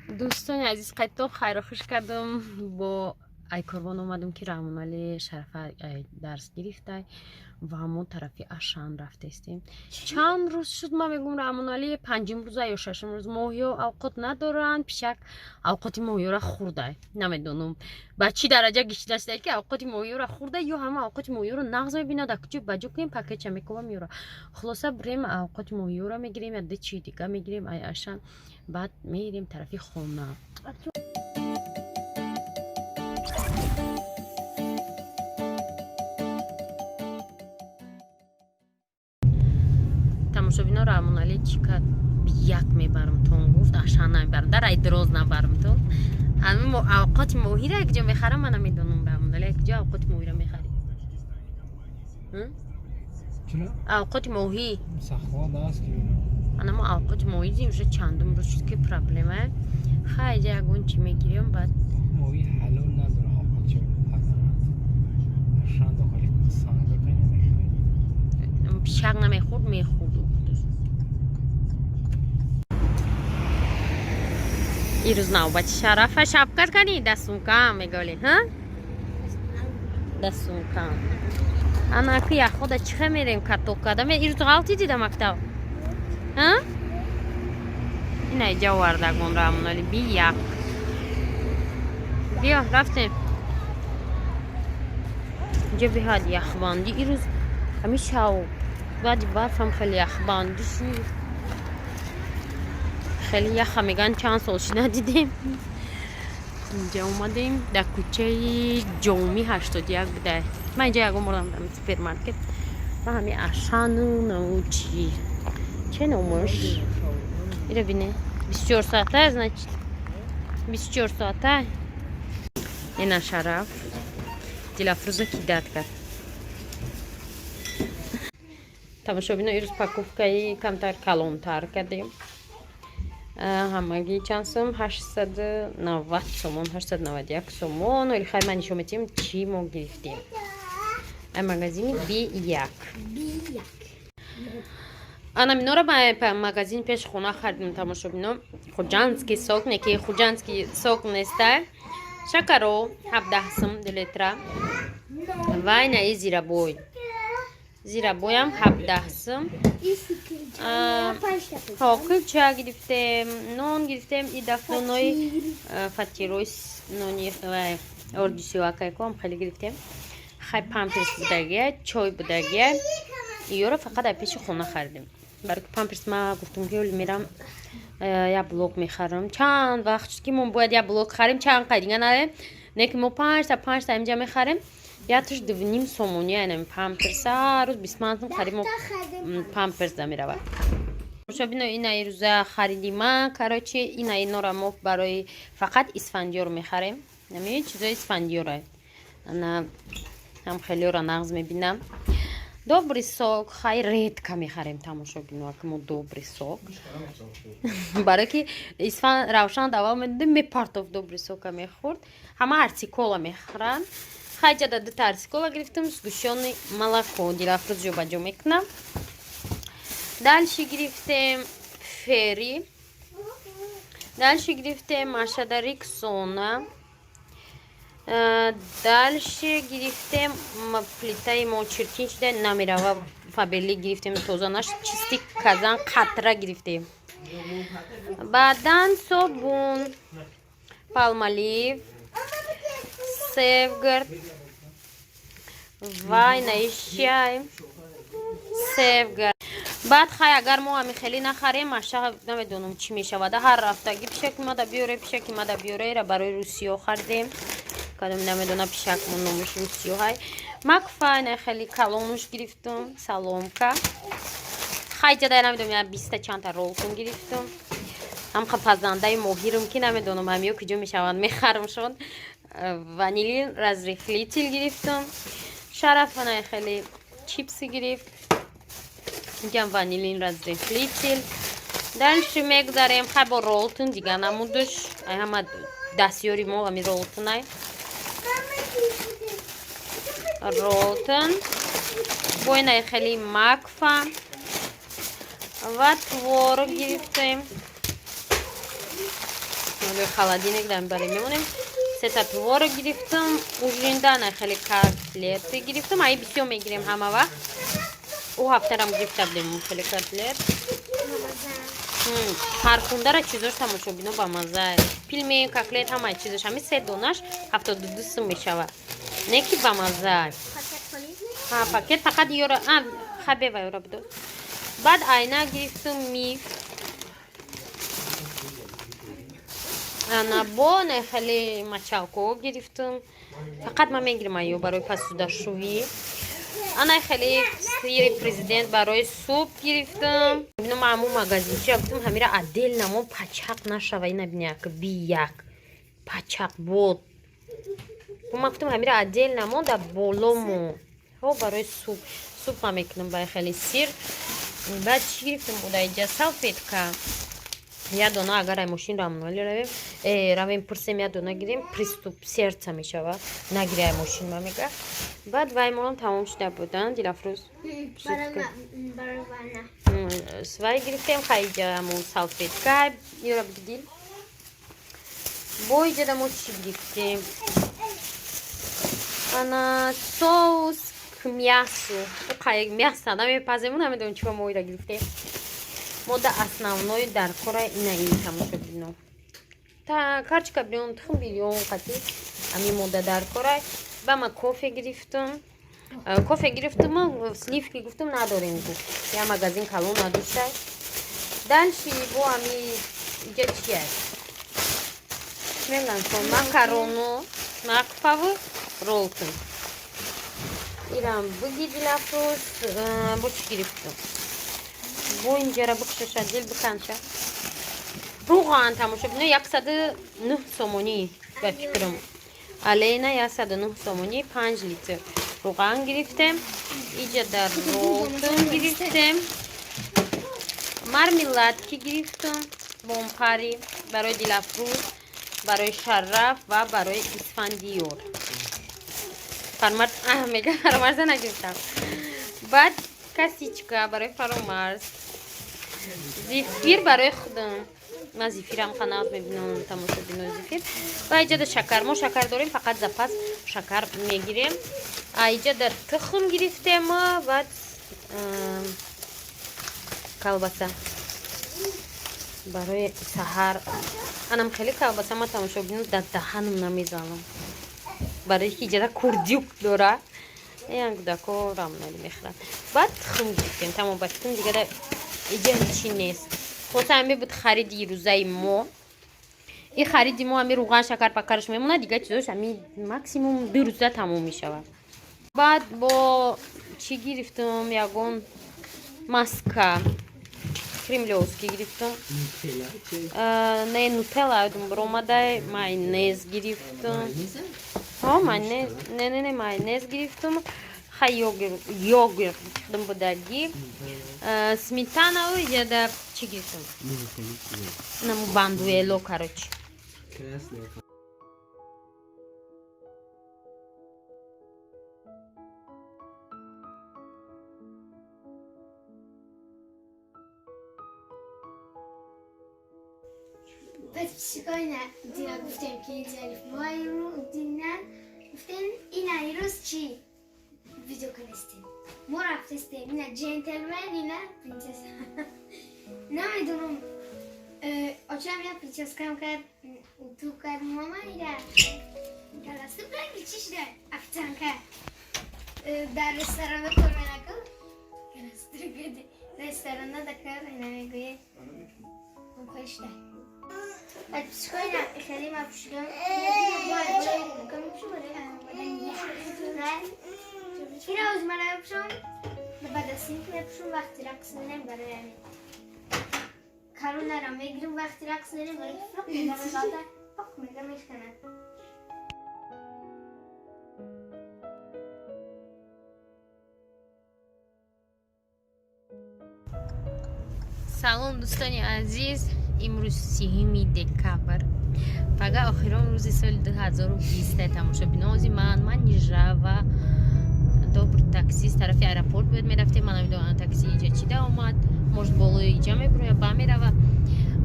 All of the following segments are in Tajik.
Дӯстони азиз, қайтон хайру хуш кардам. Бо айкорбон омадам, ки Раҳмонали Шарафа дарс гирифтай ва мо тарафи Ашан рафтаистем. Чанд рӯз шуд, ман мегӯм, Раҳмонали панҷум рӯза ё шашум рӯз моҳиё авқот надоранд. Пишак авқоти моҳиёра хӯрдай. Намедонам, ба чӣ дараҷа гишида шуда, ки авқоти моҳиёра хӯрда, ё ҳама авқоти моҳиёро нағз мебинад. Куҷо ба ҷо кунем, пакетча мекова, меёра. Хулоса, бирем, авқоти моҳиёра мегирем, я ду чи дига мегирем ай Ашан, баъд мерем тарафи хона. Тамошобино, Раҳмоналӣ чӣ кард? Як мебарам тон, гуфт, Ашан намебарам, дар ай Дроз набарам тон. Ҳамин авқоти моҳира якҷо мехарам, ман намедонам, Раҳмоналӣ, якҷо авқоти моҳира мехарӣ? Авқоти моҳӣ. Анамо авқоти моҳӣ уже чандум рӯз шуд, ки проблема. Хайҷа ягон чӣ мегирем, баъд. Моҳи ҳалол надора авқот, чӣ Ашан дохили санга намехӯрд. Пишак намехӯрд, мехӯрд. Ирӯз навбати Шарафа. Шапкат кани, дастумкам меголи, дастумкам. Анаку яхода чихе мерем, каток када. Ирӯз ғалти дида мактаб, ина иҷа овардагон. Раҳмонали, би як биё, рафтем. Инҷа биҳад яхбандӣ. Ирӯз ҳами шав баъди барфам хеле яхбандӣ шуд, хеле яха. Мегӯянд, чанд сол ши надидем. Инҷа омадем, дар кӯчаи Ҷомӣ 81 буда. Ман инҷа ягон бор омадам супермаркет ва ҳами Ашану научи че номаш ира бине. 24 соата, значит, 24 соата. Ина Шараф Дилафрӯза кидат кард. Тамошобино, ирӯз покупкаи камтар калонтар кардем. Ҳамагӣ чанд сум? 890 сомон, 891 сомон. Оли хай, ман нишон метиҳам, чӣ мо гирифтем ай магазини Би як. Ана минора ба магазини пеши хона харидем. Тамошобино, Хуҷандский сок, не ки Хуҷандский сок нестай. Шакаро 17 сум 2 литра ва инаи зирабой, зирабоям 17 сум. Кулча гирифтем, нон гирифтем. И даф нонои фатирои, нони орди сиёакайкоам хеле гирифтем. Хай, памперс будагия, чой будагия. Иёро фақат ай пеши хона харидем, барои ки памперс ма гуфтум, ки мерам, як блок мехарам. Чанд вақт шуд, ки мо бояд як блок харем, чанд қайдига наем, не ки мо панҷта панҷта инҷа мехарем. Якташ 2,5 сомони. Айнами памперс ҳар рӯз 25 сум харид, мо памперс да меравад. Шобино, ина ирӯза хариди ма. Короче, ина инора мо барои фақат Исфандиёр мехарем. Нами чизои Исфандиёра ана ҳам хелиёра нағз мебинам. Добрый сок хай редко мехарем, тамошобино, ки мо добрый сок, барое ки Исфан Равшан аввал медодем, мепартов, добрый сока мехӯрд. Ҳама арсикола мехӯранд. Хайҷада дута арсикола гирифтам, сгущённый молоко Дилафрӯз ҷобаҷо мекунам. Дальше гирифтем Фери, дальше гирифтем Машада Риксона, дальше гирифтем плитаи мо чиркин шуда намерава, Фаберлик гирифтем, тоза наш, чистый казан қатра гирифтем. Баъдан собун Палмолив, Сейфгард ва инаи Сейфгард. Баъд хай, агар мо ҳами хеле нахарем, маша намедонам чӣ мешавад. Ҳар ҳафтагӣ пишаки мада биёре, пишаки мада биёре. Ира барои Русиё харидем, кадом намедона, пишакмо номаш Русиё. Ҳай, Макфа ина хеле калонуш гирифтум, соломка. Хай, ҷадай намедонам, я биста чандта Ролтон гирифтум. Ҳамқа пазандаи моҳирам, ки намедонам, ҳамиё куҷо мешаванд, мехарам шон. Ванилин разрыхлитель гирифтум. Шарафана хеле чипсы гирифт, инҷам ванилин разрыхлитель. Дальше мегузарем. Хай, бо Ролтон дига намудуш. Ай ҳама дастёри мо ҳами Ролтонай. Ролтон бо инаи хеле Макфа ва творог гирифтем. Холодильник дар баре мемонем. Сета творог гирифтам, ужинда на хеле котлеты гирифтам. Ай бисёр мегирем ҳама вақт. Ӯ ҳафтарам гирифта будем хеле котлет. Фархундара чизош тамошобино ба маза. Пельмень, котлет, ҳамаи чизош. Ҳами се донаш 72 сум мешавад. Не ки ба маза. Ҳа, пакет фақат ёра, а, хабева ёра бидод. Баъд айна гирифтам миф. Ана бо не хеле мочалко гирифтам. Фақат ман мегирам аю барои пасудашӯӣ. Ана хеле сири президент барои суп гирифтам. Бинам ҳамун магазинчи гуфтам ҳамира отдельно мо пачақ нашава, ина бина як би як пачақ буд. Ман гуфтам ҳамира отдельно мо дар боло мо. Ҳо барои суп. Суп ман мекунам барои хеле сир. Баъд чӣ гирифтам буда иҷа салфетка. Я дона агар ай мошин рамноли равем, равем пурсем, я дона гирем, приступ сердца мешава. Нагири ай мошин ма мега. Баъд вай молам тамом шуда будан, Дилафрӯз. Свай гирифтем, хайҷа мо салфетка, ёра бидил. Бо иҷада мо чӣ гирифтем? Ана соус к мясу. Қай мясо намепазем, намедонем чӣ мо ира гирифтем. Мода основной дар кора ина ин тамошобино. Та карчка бирён, тухм бирён қати ами мода дар кора. Ба ма кофе гирифтам. Кофе гирифтам, сливки гуфтам надорем гуфт. Я магазин калон надоштай. Дальше бо ами иҷа чи аст? Меган макарону, макфаву ролтон. Ирам буги Дилафрӯз, бо чӣ гирифтам? Бо инҷара бикшаша дил биканша. Руған тамошобино 109 сомонӣ ба фикрам. Алена 109 сомонӣ 5 литр руған гирифтем. Иҷа дар ролтон гирифтем. Мармеладки гирифтам. Бомпари барои Дилафрӯз, барои Шараф ва барои Исфандиёр. Фармарз, мега Фаромарза нагирифтам. Баъд косичка барои Фаромарз. Зефир барои худам. Ман зефирам қанағ мебинам тамошобино зефир. Ва иҷада шакар. Мо шакар дорем, фақат запас шакар мегирем. А иҷада тухм гирифтем ва колбаса. Барои саҳар. Анам хеле колбаса ман тамошобино дар даҳанам намезанам. Барои ки иҷада курдюк дора. Ян кӯдако рамнали мехӯранд. Баъд тухм гирифтем. Тамом ба фикрам дигар иҷа ҳечи нест. Хоса ҳами буд хариди рӯзаи мо. И хариди мо ҳами руған, шакар, пакараш мемонад, дигар чизош ҳами максимум 2 рӯза тамом мешавад. Баъд бо чӣ гирифтам? Ягон маска кремлёвский гирифтам. Не, нутелла ёдам баромада, майонез гирифтам. Ҳо, майонез, не, не, не, майонез гирифтам. Хай йогурт худам будаги. Сметанау иҷада чӣ гирифтам? Наму бандуэло, короче. Подписчикои дина гуфтем ки зариф мои дина гуфтем ина ирӯз чӣ видео кунистем. Мо рафтестем ина джентльмен, ина принцесса. Намедонам, очам я прическам кард, ту кард, мама ира каласту ранги чӣ шуда официантка дар ресторана кор менакун каласту ресторана да кар ина мегӯяд шуда. Подписчикои хеле ма пушидам. Ира оз мана мепушам, баъд аз синф мепушам, вақти рақс мерем барои ҳамин. Каронара мегирам, вақти рақс мерем, барои фуқ мегам, меғалта, пок мегам, мешканад. Салом, дӯстони азиз. Имрӯз 30 декабр. Пага охирон рӯзи соли 2020 тамошобино. Ози ман Манижа ва добр таксист тарафи аэропорт бояд мерафтем. Ман намедонам такси иҷа чӣ да омад. Может, болои иҷа мебуроя, ба мерава.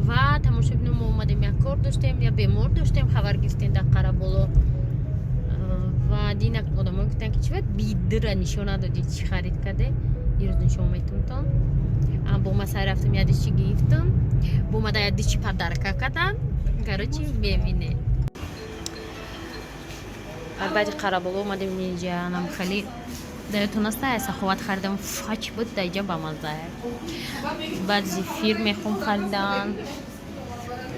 Ва тамошобино, мо омадем, як кор доштем, як бемор доштем, хабар гирифтем дар Қараболо. Ва динак одамо гуфтанд, ки чива бидра нишон надодӣ, чӣ харид карде. Ирӯз нишон метумтон. Бо ма сар рафтам, яди чӣ гирифтам, бо мада яди чӣ подарка кардам. Короче, мебине. Баъди Қараболо омадем инҷа, нам хеле даётон аста, Саховат харидам, фач буд, дар иҷа бамаззая. Баъд зефир мехом харидан.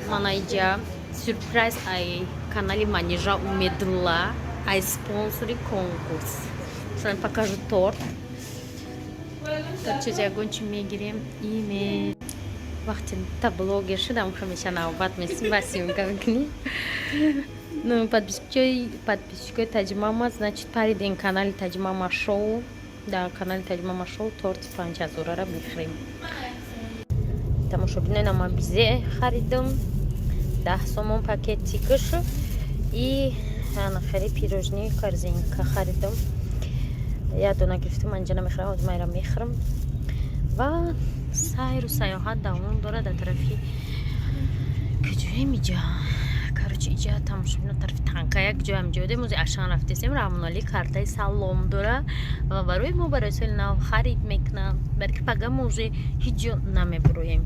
Мана иҷа сюрприз ай канали Манижа Умедулла, ай спонсори конкурс. С покажу торт. Чиз ягон чи мегирем име. Вақте та блогер шудам, ҳамеша навбат месим ба съёмка мекунӣ. Ну, подписчикои Таҷмама, значит, париден канали Таҷмама шоу. Дар канали Таҷмама шоу торти 5000-ара бихӯрем. Тамошобинои, нама бизе харидам, 10 сомон пакетикаш, и хеле пирожни корзинка харидам. Як дона гирифтам, анҷа намехӯрам, ҳозир майра мехӯрам. Ва сайру сайёҳат давом дорад. Дар тарафи куҷоем иҷа? Короче, иҷа, тамошобино, тарафи танка як ҷоям ҷоде мози Ашан рафтесем. Рамоналӣ картаи Салом дора ва барои мо барои соли нав харид мекунам, балки пага мо уже ҳеҷ ҷо намебуроем.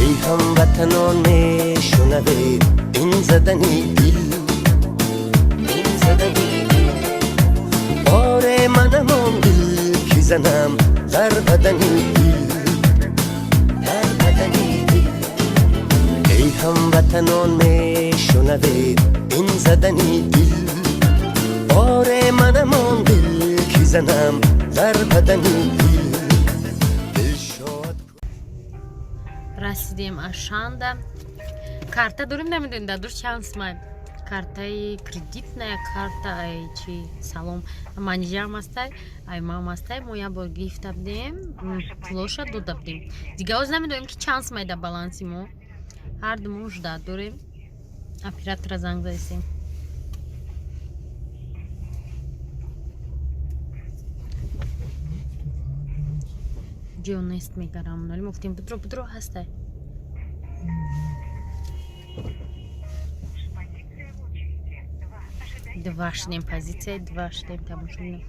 Эй ҳамватанон, мешунавед ин задани дил, ин задани дил? Оре, манам он дил, ки занам дар бадани дил, дар бадани дил. Эй ҳамватанон, мешунавед ин задани дил? Оре, манам он дил, ки занам дар бадани дил. Дил шод. Расидем Ашанда. Карта дорем, намедонем, дар дур чанд сумай. Картаи кредитная карта ай чи Салом Манижаам астай, ай мам астай. Мо як бор гирифта будем, пулоша дода будем. Дига оз намедонем, ки чанд сумай дар баланси мо. Ҳар ду ждать дорем, оператора занг задистем. Ҷо нест, мегарам. Мо гуфтем, будро, будро, ҳастай. Два шудем, позитсияи два шудем, тамошобино.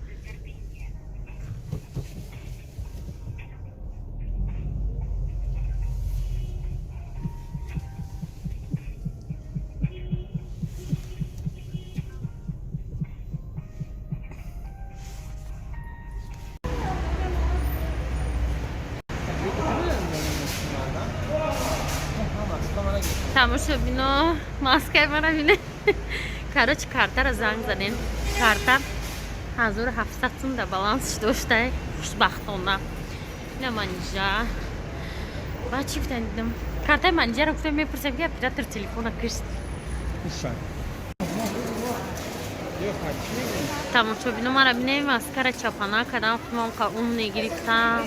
Тамошобино, маскаи мара бине. Короче, картара занг задем, карта 1700 сум дар балансш доштай. Хушбахтона ина Манижа ва чӣ гуфтан, дидам, картаи Манижаро гуфтам, мепурсем, ки оператор телефона кишт. Тамошобино, мара бине, маскара чапана кардам, худмон ка умне гирифтам.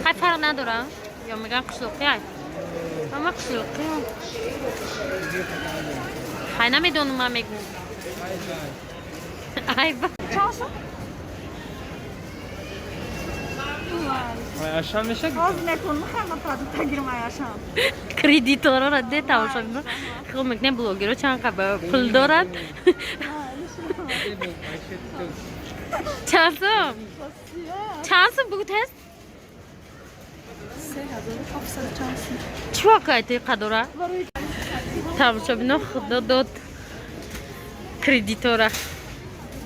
Хай, фарқ надора, ё меган қишлоқи ай, ама қишлоқи. Хай, намедонам, ман мегӯм айба. Ашан меша. Ҳозир метавонам мехарам, продукта гирам ай Ашан. Кредиторора де, тамошобино, хел мекунем, блогеро чанд қа пул дорад. Чанд сум, чанд сум бугу, тест. 3700 чанд сум. Чӣ вақайти қадора? Тамошобино, худо дод кредитора,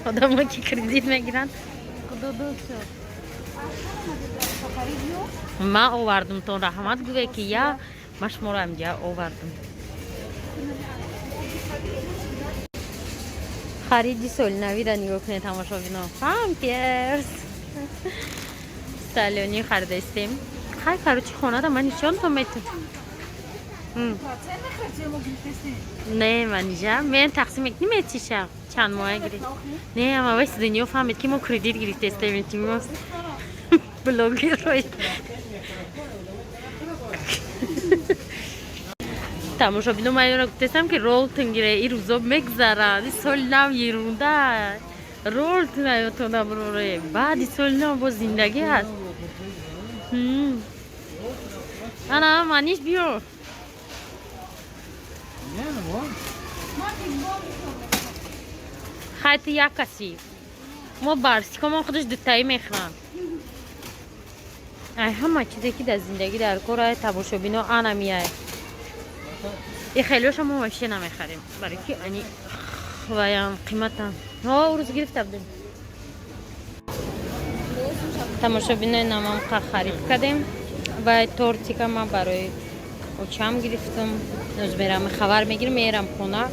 одамо ки кредит мегиранд, худо дод шуд. Ман овардумтон, раҳмат гӯе, ки я ман шуморо амҷа овардум. Хариди солинавида нигоҳ кунед, тамошобино, памперс салёни харидаистем. Хай, короче, хонада ман нишонтон метун. Не, Манижа, мен тақсим мекунем, метиша чанд моҳа гирифт. Не, ама вайс, дунё фаҳмед, ки мо кредит гирифтестем, илтимос. Блогерой. Тамошобино, ман ёра гуфтестам, ки ролтон гире, и рӯзо мегзаранд, и соли нав ерунда, ролтон аётона броре, баъди соли нав боз зиндагӣ ҳаст. Ана маниш, биё. Хай, ту як каси, мо барсикомон худаш дутаӣ мехӯранд. Ай, ҳама чизе ки дар зиндагӣ дар кор ай, тамошобино, ана мияй. И хелиоша мо вообще намехарем, барои ки ани ваям қиматам. О, рӯз гирифта будем. Тамошобинои, намамқа харид кардем ва тортика ман барои очам гирифтам. Ноз мерам, хабар мегирам, мерам хона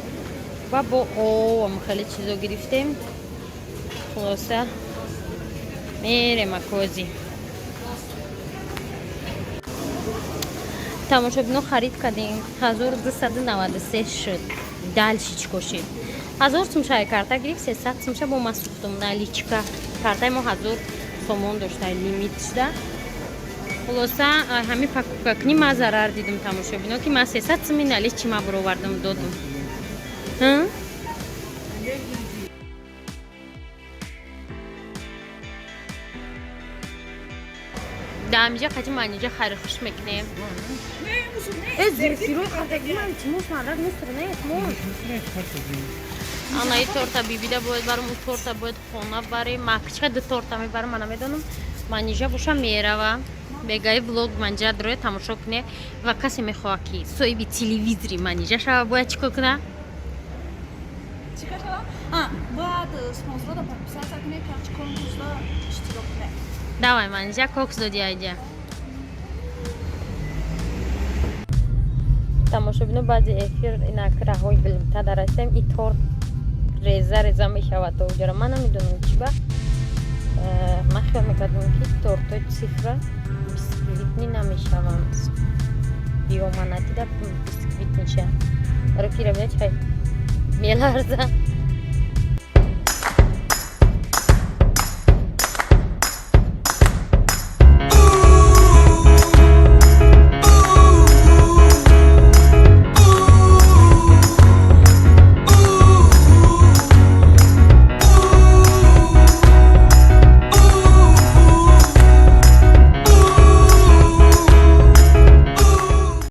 ва бо овам хеле чизо гирифтем. Хулоса, мерем акози. Тамошобино, харид кардем, 1293 шуд. Дальше чӣ кошид? 1000 сумша карта гирифт, 300 сумша бо ман сӯхтум наличка. Картаи мо 1000 сомон дошта, лимит шуда. Хулоса, ҳамин покупка кунӣ ман зарар дидум, тамошобино, ки ман 300 суми наличи ма буровардам, додум. Ҳм? Дар ҳамиҷа қати маниҷа хайру хуш мекунем. Э, зирфирои қартаги ман илтимос, мардак, мусор нест, мон. Ана, и торта бибида бояд барам, у торта бояд хона барем. Макча ду торта мебарам, ман намедонам. Манижа боша мерава. Бегаи влог манҷа дроя тамошо куне ва касе мехоҳа, ки соҳиби телевизори манижа шава, бояд чӣ кор куна? Чӣ кор шавам? А, бояд спонсорро подписаться кунед, короче, конкурсда иштирок кунед. Давай, манижа, кокс доди айҷа. Тамошобино, баъди эфир инак раҳои билимта дарастем. И торт реза реза мешавад то уҷара. Ман намедонам чӣ ба. Ман хиёл мекардам, ки тортои цифра бисквитный намешаванд. Ё ман надида бисквитныйша. Барои ки рабина чай меларза.